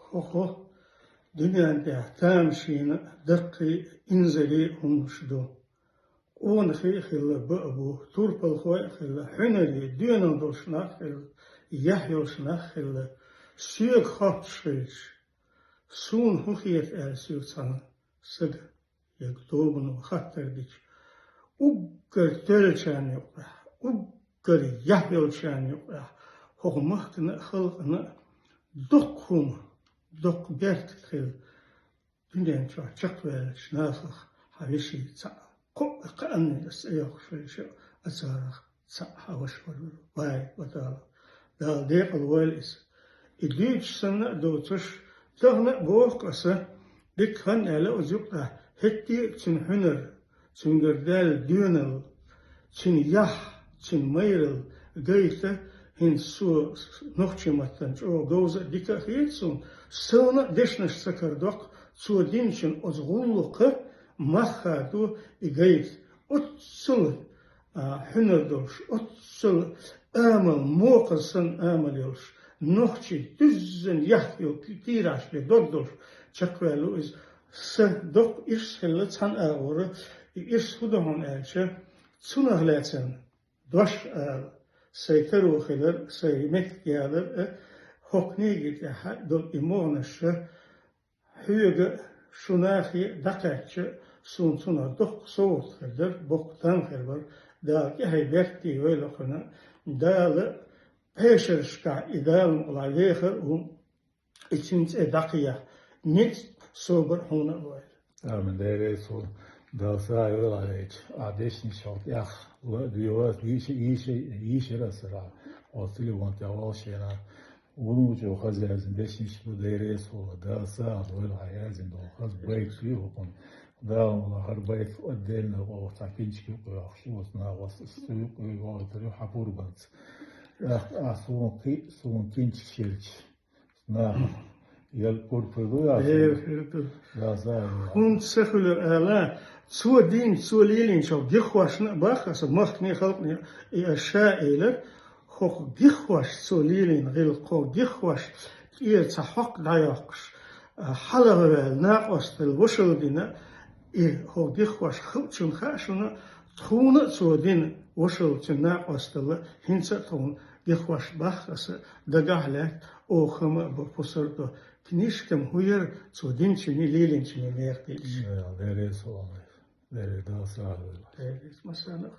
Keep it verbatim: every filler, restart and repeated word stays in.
ХӀокху дуьнен тӀехь тамашийна даккхий, инзаре хӀуманаш ду. Къонахий а хилла баа бу, турпалхой а хилла, хьуьнаре, доьналла долуш нах а хилла, яхь йолуш нах а хилла, соьга хоттуш хилча, суна хӀун хета аьлла соьга цхьана стага, я тобано хаттар дича, уггар тоьллачарна юкъахь, уггар яхь йолчарна юкъахь, хӀокху махкана а, халкъана а доккха хӀума, доккха беркат хила дуьнен чохь чекхваьллачу нахах хьан вешин цхьаъ, кхоъ кхаанна аса тӀейоккхуш хилча, а царах цхьаъ хьан ваша вара. Вай, ва Дала, Дала декъала войла иза. И дуьйцуш санна а доцуш, тахана а боху аса, дика хан аьлла оцу юкъахь, хӀетте а цуьнан хьуьнар, цуьнгара даьлла доьналла, цуьнан яхь, цуьнан майралла гайта, хӀинца цо нохчийн маттана чӀогӀа говза а, дика а хета суна, суна а дешнаш ца карадоккху, цо динчун оцу гӀуллакха мах хадо и гайта. Оццул а, хьуьнар долуш, оццул амал, мокхаза санна амал йолуш, нохчийн дуьззина яхь йолу, тийрахьаш бен дог долуш чекхваьлла ву иза. Сан доккха ирс хилла цхьана агӀора, и ирс хӀун ду хьуна аьлча, цунах лаьцна дош ала, сайн таро хилар, сайн меттиг ялар а, хӀокху книги тӀехь долу и могӀанаш а, хьоьга а, шун нахе а дӀакхаьчча, суна цунах доккха совгӀат хир дара, боккха там хир бара. Дала тӀаьхье беркате йойла кхуьнан, Дала пхьешаршкахь и Дала мукъалахь вехар а ву, и цуьнан цӀе дӀакхехьа, ницкъ, собар хьуна а лойла. Амин. Дера, цо Дала сагӀа йойла хьайча, ахь дешнаш хьо тӀех ла а доьгӀа, йийша, йийша, йийшира аса, оцу телефон тӀехь волу шена. Вуно чӀогӀа хаза яздина дешнаш ду, Дера, цо Дала сагӀа дойла хьан яздина долу хаза байт ю хӀокхунна. Дала мукъалахь хӀара байт отдельно оха цхьа кинчик юкъа йоккхуш ю оцу нахаца, аса цу юкъа йойтур ю хьан пурбанца. ТӀаккха ахь суна кхин а, суна кинчик шерча, наха, ял пурпур ду яц? Э, пурпур. Дала сагӀа йойла. ХӀунда ца хуьлура ала, цо дийна, цо лелийначух гиххошна а боху аса, махкане а, халкъане а, и аса ша а элира, хӀокху гиххошца цо лелийна гӀиллакх, хӀокху гиххошна тӀера цхьа хьокх дӀайоккхуш, а, хьалха ваьлла накъосталла вошалла дина, и хӀокху гиххошна хууш хилча хаьа шуна, тхуна а цо дина вошалла, цуьнан накъосталла хӀинца а тхуна гиххош боху аса, дагахь а лаьтта, оха хӀума а бо, пусар а до. Книжка-м хӀун яра, цо динчунний, лелийначунний нехан дийцича. Дера, Дера, цо, Дера, Дала сагӀа дойла. Дера, массарна а.